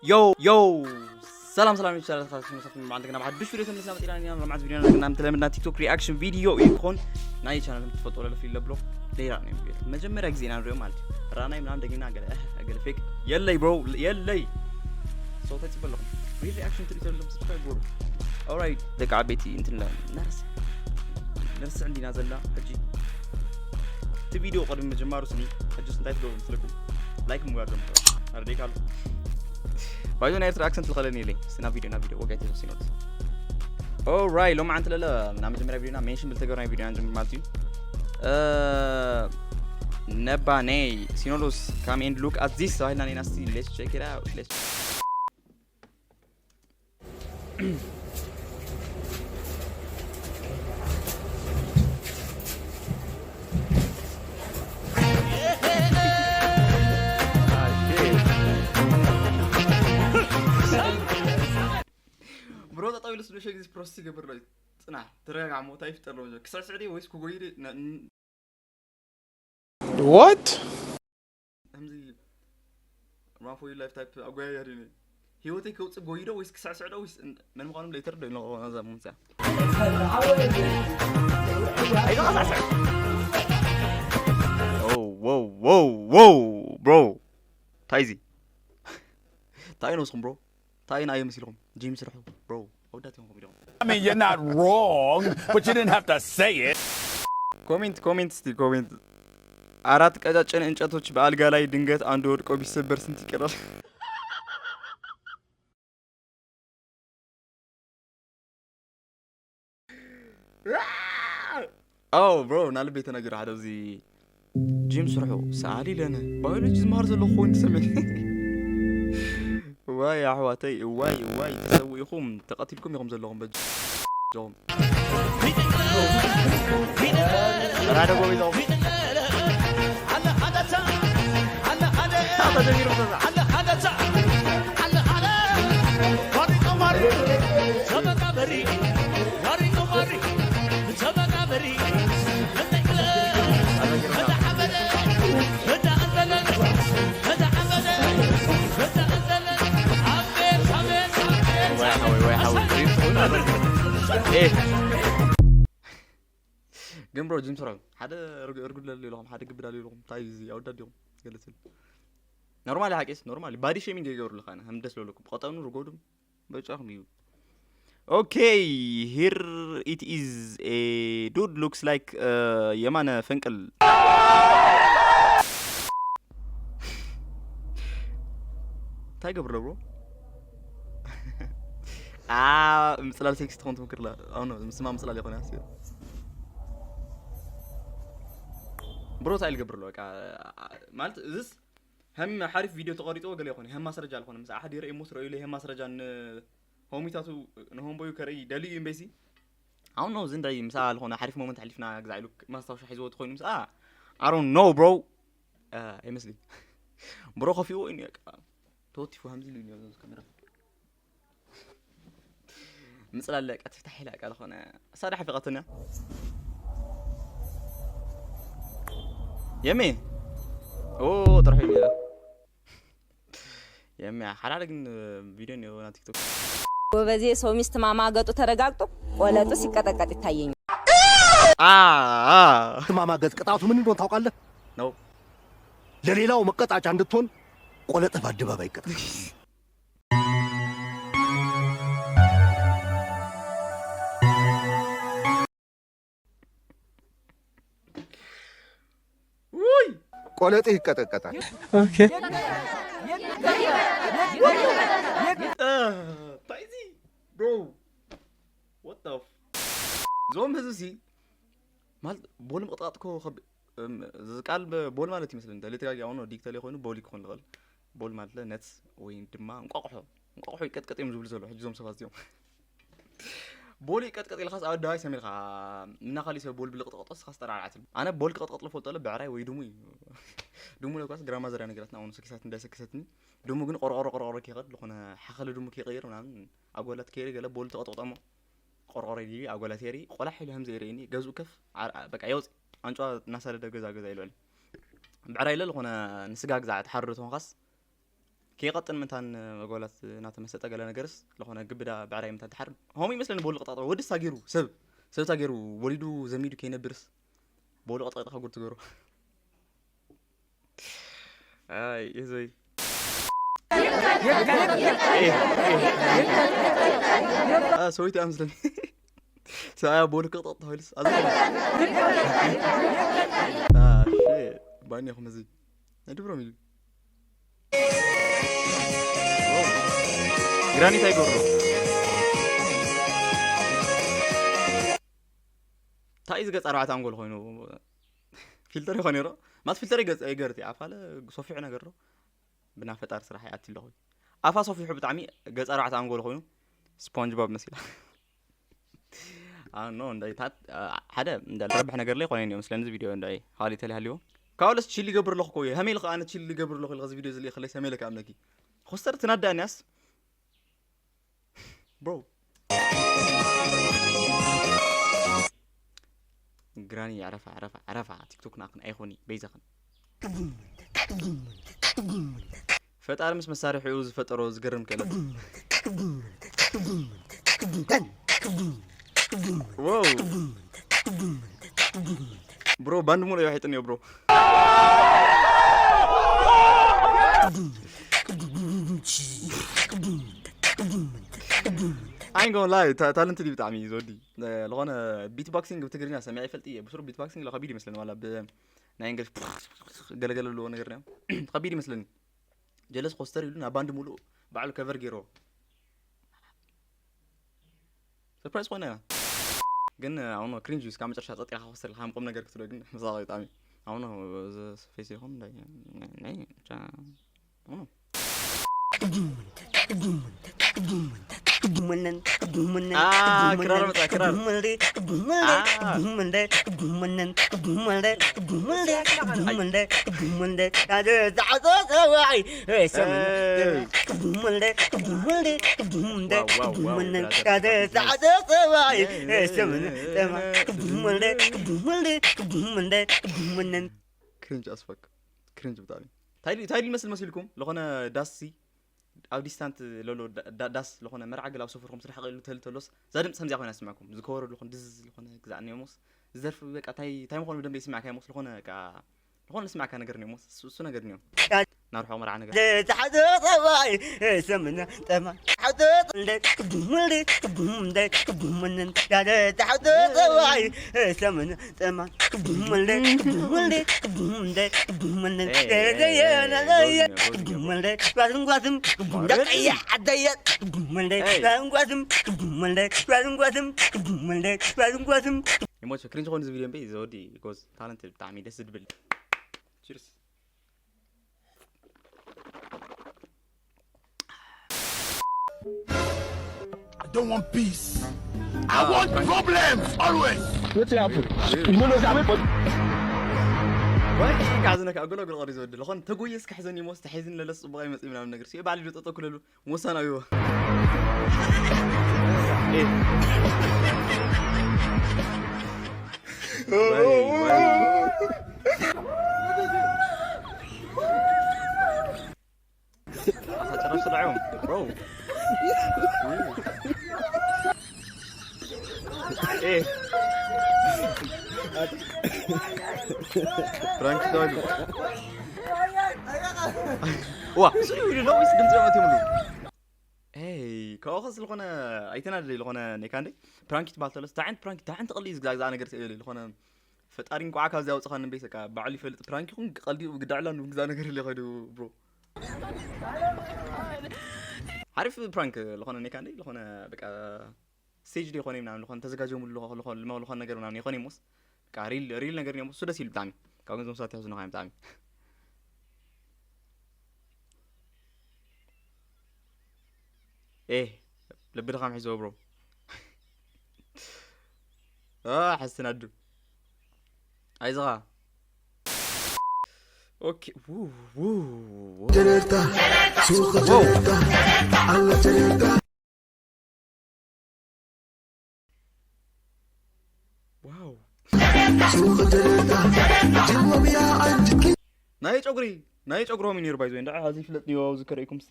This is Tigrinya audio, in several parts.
ዮ ዮ ሰላም ሰላም ይቻላል። ካስም ሰፍ ማዓንተ ግና ብሓድሽ ቪድዮ ተመልስና መጥና ኢና። ማዓንተ ቪድዮ እና ግና ተለምድና ቲክቶክ ሪኣክሽን ቪድዮ ይኾን ናይ ቻናል ትፈጥሮ ለፍ ይለብሎ ደይራ ነው ቪድዮ መጀመሪያ ግዜ ኢና ንሪኦ ማለት እዩ። ራናይ ምናምን ደግና ገለ እህ፣ ገለ ፌክ የለይ ብሮ የለይ። ሰው ተጽበለኹም ሪድ ሪኣክሽን ትሪት ለኩም ሰብስክራይብ ብሮ። ኦራይት ደቂ ዓበይቲ እንትን ለ ነርስ ነርስ እንዲና ዘላ ሕጂ እቲ ቪድዮ ቅድሚ ምጅማሩ ስኒ ሕጂ እንታይ ትገብሩ ምስለኩም ላይክ ምግባር ጀምሩ። ኣርዴካሉ ባይዞ ናይ ኤርትራ ኣክሰንት ልኸለኒ ኢለይ። እስቲ ናብ ቪድዮ፣ ናብ ቪድዮ ወጋይ ተዘሲኖት። ኦራይ ሎም ዓንት ለለ ናብ መጀመርያ ቪድዮና ሜንሽን ብልተገርና ቪድዮ ንጀምር ማለት እዩ። እ፣ ነባ ነይ ሲኖዶስ come and look at this ተባሂልና ኔና። እስቲ let's check it out. Let's ብሮ ጠጠው ኢሉ ስለ ሸግ ፕሮሰስ ይገብር ኣሎ። ጽናሕ፣ ተረጋጋዕ፣ ሞት ኣይፍጠር ኣሎ። ክስዕስዕ ድዩ ወይስ ክጎይ ድዩ? ነ-፣ ን-፣ What? ከምዚ run for your life type ኣጎያያ ድዩ? ህይወተይ ከውጽእ ጎይዶ ወይስ ክስዕስዕ ዶ ወይስ ን-፣ መን ምዃኖም ለይተረዶ ኢሉ ነዛ ሙምሳ። ኣይዞኻ ሳዕስዕ። ኦ፣ ዎ፣ ዎ፣ ዎ፣ ብሮ። ታይ እዚ? ታይ ነውስኹም ብሮ? ታይ ኢና እዮም ሲልኹም? ጂም ስርሑ ብሮ። ኣወዳት እዮም ኮሚዲኦም። I mean, you're not wrong, but you didn't have to say it. ኮሜንት፣ ኮሜንት፣ እስቲ ኮሜንት። አራት ቀጫጭን እንጨቶች በአልጋ ላይ ድንገት አንዱ ወድቆ ቢሰበር ስንት ይቀራል? ኦ ብሮ፣ ናብ ልበይ ተነጊሩ ሓደ ኣብዚ ጂም ስርሑ ሰኣሊ ኢለነ ባዮሎጂ ዝመሃር ዘለኹ ኮይኑ ተሰሚዑ። እዋይ ኣሕዋተይ፣ እዋይ፣ እዋይ፣ ትሰውኡ ኢኹም፣ ተቐቲልኩም ኢኹም ዘለኹም በጃኹም። ራደ ጎቢዞም። ተጀሚሩ በዛ። ግን ብሮ ጅም ስራው ሓደ እርጉድ ለሉ ኢለኹም ሓደ ግብዳ ለሉ ኢለኹም ታይ እዚ ኣወዳዲኹም ገልጽል ኖርማሊ ሓቂስ ኖርማሊ ባዲ ሼሚንግ ይገብሩ ለኻነ ከም ደስ ለለኩም ብቐጠኑ ርጎዱም በጫኹም እዩ። Okay, here it is. A dude looks like የማነ ፈንቅል። እንታይ ገብር ብሮ? አ ምጽላል ሴክሲ ትኾን ትምክርላ። ኣው ነው ምስማ ምጽላል ይኾን ያስ ብሮ ታይ ልገብር ሎ በቃ ማለት እዚስ ከም ሓሪፍ ቪድዮ ተቐሪጾ ገለ ይኾን ከም ማስረጃ ኣልኾነ ምስ ኣሓዲረ እሞ ስረዩ ለይ ከም ማስረጃ ን ሆሚታቱ ንሆምቦዩ ከርኢ ደልዩ እዩ እምበይሲ ኣሁን ነው ዝንዳይ ምሳ ልኾነ ሓሪፍ ሞመንት ሓሊፍና ግዛ ኢሉ ማስታወሻ ሒዝዎ ተኾይኑ ምሳ I don't know bro ኣይመስሊ ብሮ ከፊዎ እዩ በቃ ተወቲፉ ከምዚ ኢሉ እዩ ኣብዚ ካሜራ ምጽላለ ቃ ትፍታሕ ኢላ ቃ ዝኾነ እሳ ዳ ሓፊቐትኒ የሜ ኦ ጥራሕ ኢሉ የሜ ሓላለ ግን ቪድዮ ነው ና ቲክቶክ ጎበዜ ሰው ሚስት ማማገጡ ተረጋግጦ ቆለጡ ሲቀጠቀጥ ይታየኛል። አ አ ማማገጥ ቅጣቱ ምን እንደሆነ ታውቃለህ? ነው ለሌላው መቀጣጫ እንድትሆን ቆለጥህ በአደባባይ ይቀጣል። ውይ ቆለጥህ ይቀጠቀጣል። Okay. ታይዚ bro what the f- እዞም ህዝቢ ሲ ማለት ቦል ምቅጥቃጥ ኮ ከብ- እም፣ እዚ ቃል ብ- ቦል ማለት ይመስለኒ እንተ ለተጋጊ ኣሁን ዲግተል ኮይኑ ቦል ክኾን ዝኽእል ቦል ማለት ለ ነት ወይ ድማ እንቋቑሖ እንቋቑሖ ይቀጥቀጥ እዮም ዝብሉ ዘሎ ሕጂ ዞም ሰባት እዚኦም ቦል ይቀጥቀጥ ኢልካስ ኣብ ኣደባባይ ሰሚርካ እና ካሊእ ሰብ ቦል ብልቅጥቅጦ ስኻስ ጠራርዓትል ኣነ ቦል ክቀጥቀጥ ልፈልጦ ለ ብዕራይ ወይ ድሙ እዩ ድሙ ለኳስ ግራማ ዘርያ ነገራትና ኣሁን ሰኪሳት እንዳይ ሰኪሰትኒ ድሙ ግን ቆርቆሮ ቆርቆሮ ከይኸድ ዝኾነ ሓኸለ ድሙ ከይቀይር ምናምን ኣጓላት ከይሪ ገለ ቦል ተቐጥቅጦሞ ቆርቆሮ ዲ ኣጓላት የሪ ቆላሕ ኢሉ ከምዚ የርእኒ ገዝኡ ከፍ በቃ የውፅ ኣንጫዋ እናሳደደ ገዛ ገዛ ይልበል ብዕራይ ኢለ ዝኾነ ንስጋ ግዛ ትሓርዶ ተኾንካስ ከይቐጥን ምንታን መጓላት እናተመሰጠ ገለ ነገርስ ዝኾነ ግብዳ ብዕራይ ምንታን ተሓርም ሆም ይመስለኒ። ቦሉ ቅጣጥ ወዲ ሳጊሩ ሰብ ሰብ ታገሩ ወሊዱ ዘሚዱ ከይነብርስ ቦሉ ቅጣጥ ከጉር ትገሩ። ኣይ እዘይ ሰወይቲ ኣምስለኒ ሰብኣያ ቦሉ ቅጣጥ ተባሂሉስ ኣዘ ባኒ ኹም እዚ ናይ ድብሮም እዩ። ግራኒት ኣይገብሮ እንታይ እዩ ዝገጽ ኣርባዕተ ኣንጎል ኮይኑ ፊልተር ይኾን ይሮ ማት ፊልተር ይገጽ ኣይገርት ኣፋለ ሶፊሑ ነገር ዶ ብና ፈጣር ስራሕ ይኣቲ ኣለኹ ኣፋ ሶፊሑ ብጣዕሚ ገጽ ኣርባዕተ ኣንጎል ኮይኑ ስፖንጅ ቦብ መሲላ ኣኖ እንዳይታት ሓደ እንዳረብሕ ነገር ላይ ኾነ እዮም ስለዚ ቪዲዮ እንዳይ ኻሊ ተለሃልዮ ካውለስ ቺሊ ገብር ለኹ ኮየ ሀሜል ኸኣነ ቺሊ ገብር ለኹ ለዚ ቪዲዮ ዝልኢ ኸለይ ሰሜለ ከኣምነኪ ኹስተር ትናዳንያስ ብሮ ግራኒ ዓረፋ ዓረፋ ዓረፋ ቲክቶክ ናክን ኣይኾኒ በይዛኽን ፈጣሪ ምስ መሳርሒኡ ዝፈጠሮ ዝገርም ክእለት ብሮ ባንድ ሙሉ ይዋሒጥን እዮ ብሮ I'm gonna lie, ታለንት ዲ ብጣዕሚ እዩ ዝወዲ ዝኾነ ቢትቦክሲንግ ብትግርኛ ሰሚዐ ይፈልጥ እየ ብስሩ ቢትቦክሲንግ ከቢድ ይመስለኒ ዋላ ብናይ እንግሊሽ ገለገለ ኣለዎ ነገር ከቢድ ይመስለኒ ጀለስ ኮስተር ኢሉ ናብ ባንድ ሙሉእ ባዕሉ ከቨር ገይሮ ሰርፕራይዝ ኮይና ኢና ግን ኣሁን ክሪንጅ እስካ መጨረሻ ጸጥ ኢኻ ኮስተር ኢልካ ቁም ነገር ክትብሎ ግን መሳቂ ብጣዕሚ ኣሁን እዚ ፌስ ይኹን ናይ ናይ ብቻ ኣሁን ክራር መጣ ክራር ክሪንጅ ኣስፈክ ክሪንጅ ብጣዕሚ እንታይ ድዩ መስል መሲልኩም ዝኾነ ዳሲ ኣብ ዲስታንት ለሎ ዳስ ዝኾነ መርዓ ገላ ኣብ ሰፈርኩም ስራሕ ቀሉ ተል ተሎስ እዛ ድምፂ ከምዚኣ ኮይና ስምዕኩም ዝከወረ ዝኾነ ድዝ ዝኾነ ግዛዕ ነሞስ ዝደርፍ በቃ ታይ ታይ ምኾኑ ብደንበ ይስምዕካ ሞስ ዝኾነ በቃ ዝኾነ ስምዕካ ነገር ነሞስ እሱ ነገር ነዮም ናርሖ መርዓ ነገር ተሓዘ ጸባይ ሰምና ጠማ ተሓዘ እንደ ክቡም እንደ ክቡም እንደ ክቡም ምን ያደ ተሓዘ ጸባይ ሰምና ይሞች ክሪንጅ ኾን ዝቪዲዮ እምበይ ዘወዲ ጎዝ ታለንት ብጣዕሚ ደስ ዝብል ቺርስ I don't want peace. I want problems always. Wetin happen? You no know say I wait for. ወይ ጋዝነካ ኣጎሎ ኣጎሎ ቀሪ ዝወዲ ለኾን ተጎየ እስከ ሕዘን ይሞስ ተሒዝን ለለስ ጽቡቕ ይመጽእ ምናምን ነገር ሲኦ ባዕሉ ዶ ጠጠው ክለሉ ወሳን ኣብዎ ጨረስ ስላዕዮም ብሮ ፕራንክ ተባሉ ዋ ስሪው ኢሉ ሎዊስ ድምፂ መት ይምሉ ኤይ ካብኡ ከ ስለኾነ ኣይተናደደ ዝኾነ ኔካ እንደ ፕራንክ ትበሃል ተለስ እንታይ ዓይነት ፕራንክ እንታይ ዓይነት ቀሊ እዩ ዝግዛግዛ ነገር ስእል ዝኾነ ፈጣሪ እንቋዕ ካብዚ ኣውፅኻኒ እምበይስ በቃ ባዕሉ ይፈልጥ ፕራንክ ይኹን ቀልዲ ግዳዕላ ንግዛ ነገር ኢለ ከይዱ ብሮ ሓሪፍ ፕራንክ ዝኾነ ኔካ እንደ ዝኾነ በቃ ስቴጅ ዶ ይኾነ ምናምን ዝኾነ ተዘጋጀሙሉ ዝኾነ ልመ ዝኾነ ነገር ምናምን ይኾነ ይሞስ በቃ ሪል ሪል ነገር እዮም እሱ ደስ ይል ብጣዕሚ ካብ ገንዘብ ሰባት ያዙ ነኻዮም ብጣዕሚ ኤ ልቢ ድኻም ሒዝዎ ብሮ ሓዝትን ኣዱ ኣይዝኻ ኦኬ ጀነርታ ሱቅ ጀነርታ ኣላ ጀነርታ ዋው ናይ ጨጉሪ ናይ ጨጉሮም እዩ ነይሩ ባይዞ እንዳ ኣዚ ፍለጥ ኒዮ ኣብዚ ከረይኩም ሲ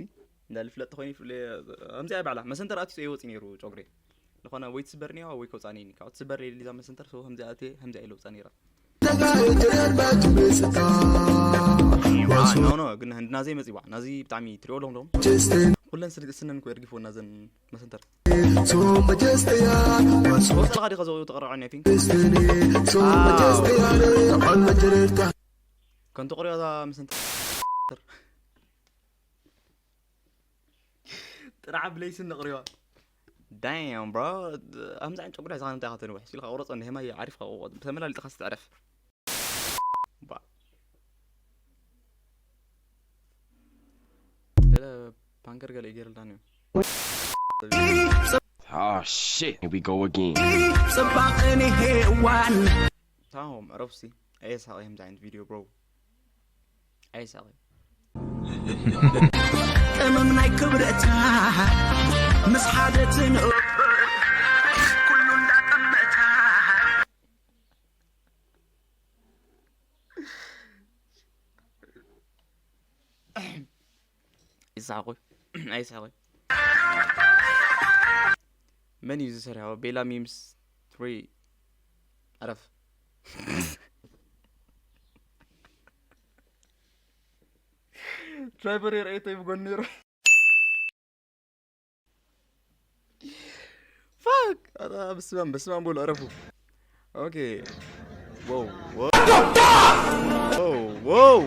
እንዳ ልፍለጥ ተኮይኑ ይፍለ። ከምዚኣ ባዕላ መሰንተር ኣትዩ ይወፂ ነይሩ ጨጉሪ ዝኾነ ወይ ትስበር ኒዮ ወይ ከውፃኒ ካብ ትስበር ሌሊዛ መሰንተር ሰው ከምዚኣ ኣትየ ከምዚኣ ኢለ ውፃ ነይራ። ኖ ኖ ግን ህንዲ ናዘይ መፂዋ ናዚ ብጣዕሚ ትሪኦ ኣለኹም ዶም ኩለን ስነን ኮ የርጊፎ ናዘን መሰንተር ወፅልኻ ዲኻ ዘው ተቐረዖ ኔቲንግ ከንተ ቆሪዋ እዛ መሰንተር ጥራሕ ብለይስን ነቕሪዋ ዳም ብሮ። ኣምዛዕን ጨጉሪ ሒዝኻ እንታይ ከተንውሕ ሲልካ ቁረፆ እንደ ሄማይ ዓሪፍካ ቁቆ ተመላሊጥኻ ስትዕረፍ ባ ገለ ፓንከር ገለ ይገይርልና ኒዮ Oh shit, here we go again. ጽባቕን ሄዋን ታሆም ዕረፍሲ ኣየሳቕ ከምዚ ዓይነት ቪድዮ ብሮ ኣየሳቕ ቅመም ናይ ክብረታ ምስ ሓደ ትንእበር ኩሉ እንዳጠመታ ይሳቆ ኣይሳቆ መን እዩ ዝሰርሖ ቤላ ሚምስ ትሪ ዕረፍ ድራይቨር የርእየቶ ይብጎን ነይሩ ፋክ ኣታ በስማም በስማም በሉ ዕረፉ ኦኬ wow wow wow wow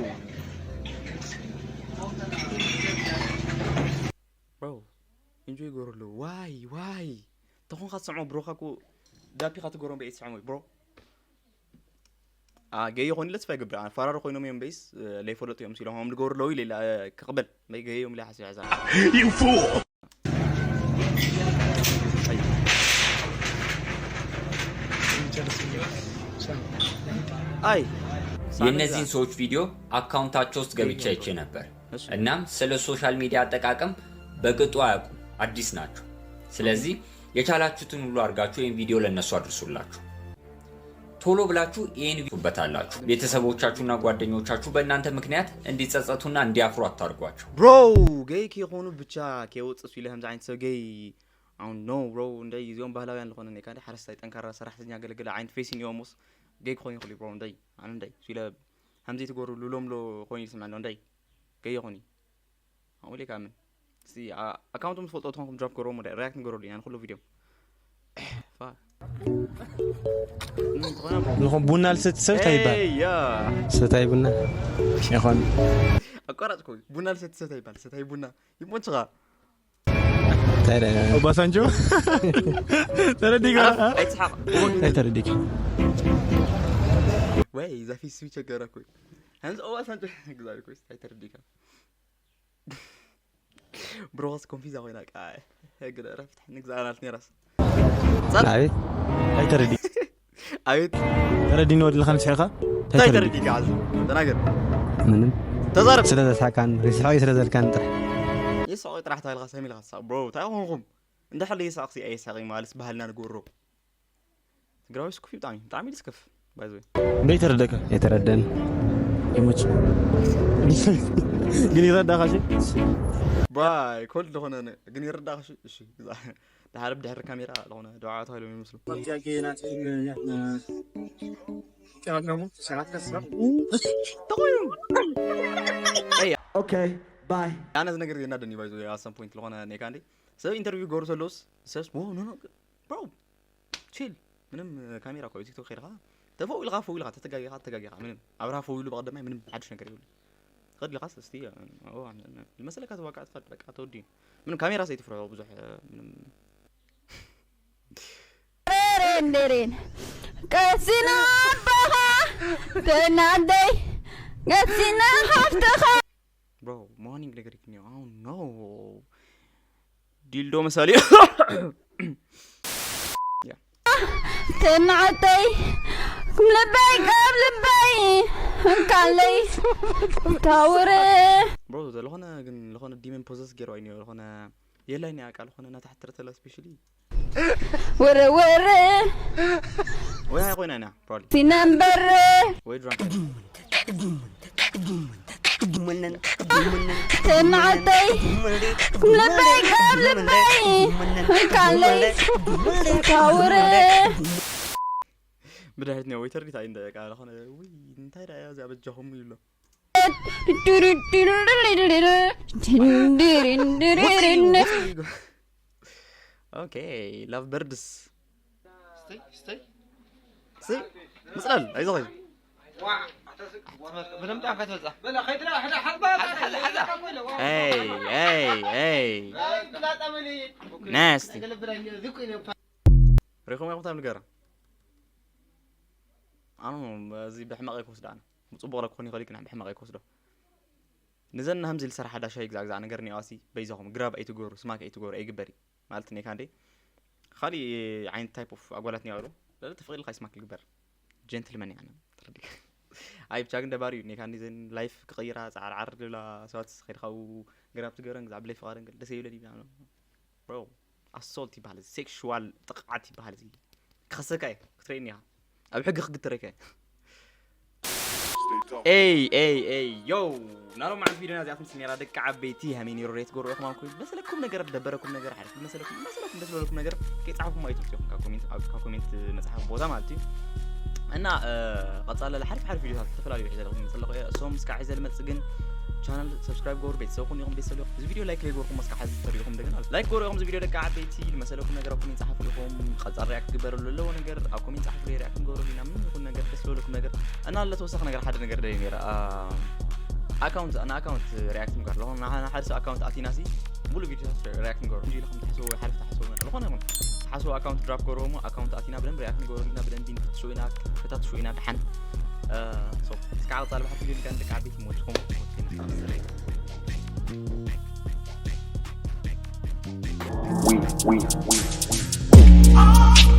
bro enjoy ገሩ ኣለዉ ዋይ ዋይ ተኾንካ ትሰምዖ ብሮኻ እኮ ዳፒኻ ትገሮም በኤት ሰዓሞይ ብሮ ገይ ይኾን ኢለ ተስፋ ይገብር ኣነ ፈራሪ ኮይኖም እዮም በይስ ለይፈለጡ እዮም ሲሎም ኦም ልገብሩ ኣለዉ ኢለ ክቕበል መይ ገይ እዮም ኢለ ሓሲብ ሕዛ አይ የእነዚህን ሰዎች ቪዲዮ አካውንታቸው ውስጥ ገብቼ አይቼ ነበር። እናም ስለ ሶሻል ሚዲያ አጠቃቀም በቅጡ አያውቁም፣ አዲስ ናቸው። ስለዚህ የቻላችሁትን ሁሉ አድርጋችሁ ይህን ቪዲዮ ለእነሱ አድርሱላችሁ። ቶሎ ብላችሁ ይህን ቱበታላችሁ። ቤተሰቦቻችሁና ጓደኞቻችሁ በእናንተ ምክንያት እንዲጸጸቱና እንዲያፍሩ አታርጓቸው። ብሮ ገይ ከይኾኑ ብቻ ከይወፅሱ ኢለ ከምዚ ዓይነት ሰብ ገይ አሁን ኖ ብሮ እንደይ እዚኦም ባህላውያን ዝኾነ ኔካ ሓረስታይ ጠንካራ ሰራሕተኛ ገለገለ ዓይነት ፌሲን እዮም ስ ገይ ክኾን ይኽእል ብሮ እንደይ ኣነ እንደይ ሱ ኢለ ከምዚ ትገሩ ሉሎም ሎ ኮይኑ ይስምዐ ኣሎ እንደይ ገይ ይኾን እዩ ኣሙሌ ካምን እስቲ ኣካውንቶም ዝፈልጦ ትኾንኩም ድራፕ ገርዎም ወደ ሪያክት ንገረሉ ኢና ንኩሉ ቪድዮ ንኹም ቡና ልሰቲ ሰብ እንታይ ይባል ሰታይ ቡና ይኾን ኣቋራጭ ኮ ቡና ልሰቲ ሰታይ ይባል ሰታይ ቡና ይሞችኻ ኦባሳንጆ ተረዲጋ እንታይ ተረዲጋ ወይ ዛፊ ስዊ ቸገረ ኮ ሀንዝ ኦባሳንጆ ግዛሪ ኮ እንታይ ተረዲጋ ብሮኸስ ኮንፊዛ ኮይና ቃ ህግ ደረፍት ንግዛናት ነራስ ኣቤት እንታይ ተረዲ ኣቤት ተረዲኒ ወድልካ ንስሕኻ እንታይ ተረዲካ ዓዚ ተናገር ምንም ተዛረብ ስለ ዘስሓካን ሪስሖ ስለ ዘልካን ጥራሕ ይስሖ ጥራሕ ታይልካ ሰሚልካ ሳቅ ብሮ እንታይ ኾንኩም እንድሕር ዘይሳቅሲ ኣይሳቂ ማለስ ባህልና ንገብሮ ትግራዊ ስኩፍ ብጣዕሚ ብጣዕሚ ልስከፍ ባይዘ በይ ተረደካ የተረደን ይሞች ግን ይረዳኻ ሽ ባይ ኮል ዝኾነ ግን ይረዳኻ እሺ ድሓር ብድሕሪ ካሜራ ዝኾነ ደዓ ተባሂሎም ይመስሉ Okay, bye. ኣነ ዝነገር ዜና ደኒ ባይዞ ኣሰም ፖይንት ዝኾነ ኔካ እንዴ ሰብ ኢንተርቪው ገሩ ሰለውስ ሰስ ኖ ኖ ብሮ ቺል ምንም ካሜራ እኮ ቲክቶክ ከይድኻ ተፈው ኢልካ ፈው ኢልካ ተተጋጊኻ ተጋጊኻ ምንም ኣብርሃ ፈው ኢሉ ብቐደማይ ምንም ሓድሽ ነገር የብሉ ትኸድ ኢልካስ እስቲ መሰለካ ተዋቃዕ ትኸድ በቃ ተወዲዩ ምንም ካሜራ ዘይትፍርሖ ብዙሕ ምንም ሬሬን ቀሲና ኣባኻ ተናደይ ቀሲና ሃፍትኻ Bro, morning ነገር ግን ያው no ዲልዶ መሳሊ ተናዕተይ ልበይ ካብ ልበይ እንካለይ ታውረ bro ለኾነ ግን ለኾነ ዲመን ፖዘስ ገይሩ ኣይኒ ለኾነ የላይ ያ ቃል ኾነ እናተሓተረ ተላ ስፔሻሊ ወረ ወረ ወይ ኣይኮይና ኢና ፕሮባብሊ ሲነምበር ወይ ድራም ተናዓተይ ልበይ ካብ ልበይ ካልለይ ካውረ ብድሕሪት ኔ ወይተር ዲታ እንደ ቃ ዝኾነ ውይ እንታይ ደኣ እዚኣ በጃኹም ይብሎ ኦኬ ላቭ በርድስ ስተይ ስተይ ሲ ምፅላል ኣይዞኸይ ብደምጣ ከትወፃ ይ ይ ይ ናስቲ ሪኹም ኢኹም ታብ ንገራ ኣኑ እዚ ብሕማቕ ኣይክወስዶ ኣነ ብፅቡቕ ለ ክኾን ይኽእል ግን ብሕማቕ ኣይክወስዶ ንዘን ሃምዚ ልሰርሓ ዳሻይ ግዛዕ ግዛዕ ነገር ኒዋሲ በይዛኹም ግራብ ኣይትገሩ ስማክ ኣይትገሩ ኣይግበር እዩ ማለት ኔካ እንዴ ካሊእ ዓይነት ታይፕ ኦፍ ኣጓላት ኒዋ ዶ ለለ ተፈቒድልካ ይስማክ ልግበር ጀንትልመን ያነ ኣይ ብቻ ግን ደባሪ እዩ ኔካ እንዴ ዘን ላይፍ ክቕይራ ፃዓርዓር ልብላ ሰባት ከይድካው ግራብ ትገረን ግዛዕ ብለይ ፍቓደን ገለ ደስ ይብለኒ ብላ bro ኣሶልት ይበሃል እዚ ሴክሽዋል ጥቕዓት ይበሃል እዚ ክኸሰካ እዩ ክትርእየኒ ኢኻ ኣብ ሕጊ ክግትረካ እዩ ኤይ ኤይ ኤይ ዮ ናሎም መዓልቲ ቪድዮና እዚኣት ምስ ኔራ ደቂ ዓበይቲ ሃመይ ነይሩ ሬት ጎርኦ ኢኹም ኣልኩ መሰለኩም ነገር ደበረኩም ነገር ሓሪፍ መሰለኩም መሰለኩም ደስ በለኩም ነገር ከይፃሓፍኩም ኣይትወፅኹም ካብ ኮሜንት መፅሓፍ ቦታ ማለት እዩ እና ቀፃለለ ሓሪፍ ሓሪፍ ቪዲዮታት ዝተፈላለዩ ሒዘ ዘለኹም ዝመፅእ ኣለኹ እየ እሶም እስካዕ ሒዘ ልመፅእ ግን ቻናል ሰብስክራይብ ገበሩ ቤተሰብ ኩን ኢኹም ቤተሰብ እዚ ቪድዮ ላይክ ለይገርኩም እስካዕ ሓዚ ተሪኹም እንደገና ላይክ ገበሩ ኢኹም እዚ ቪድዮ ደቂ ዓበይቲ ዝመሰለኩም ነገር ኩን ይፅሓፉ ኢኹም ቀፃል ሪያክት ግበረሉ ኣለዎ ነገር ኣብ ኮሜንት ፃሓፉ ሪያክት ንገበረሉ ኢና ምን ይኹን ነገር ደስ ዝበለኩም ነገር እና ለተወሰኺ ነገር ሓደ ነገር ደልየ ነይረ ኣካውንት ኣና ኣካውንት ሪያክት ምግባር ኣለኹ ሓደ ሰብ ኣካውንት ኣቲና ሲ ሙሉ ቪዲዮ ሪያክት ንገበሩ እንጂ ኢልኩም ትሓስቡ ወይ ሓለፍ ትሓስቡ ዝኾነ ይኹን ትሓስቡ ኣካውንት ድራፕ ገበርዎ ኣካውንት ኣቲና ብደንብ ሪያክት ንገበረሉ ኢና ብደንብ ንፍትሹ ኢና ክፈታትሹ ኢና ድሓን እስካዕ ቀፃል ብሓንቲ ቪዲዮ ንጋን ደቂ ዓበይቲ ሞትኩም ሞትኩም We, we, we, we.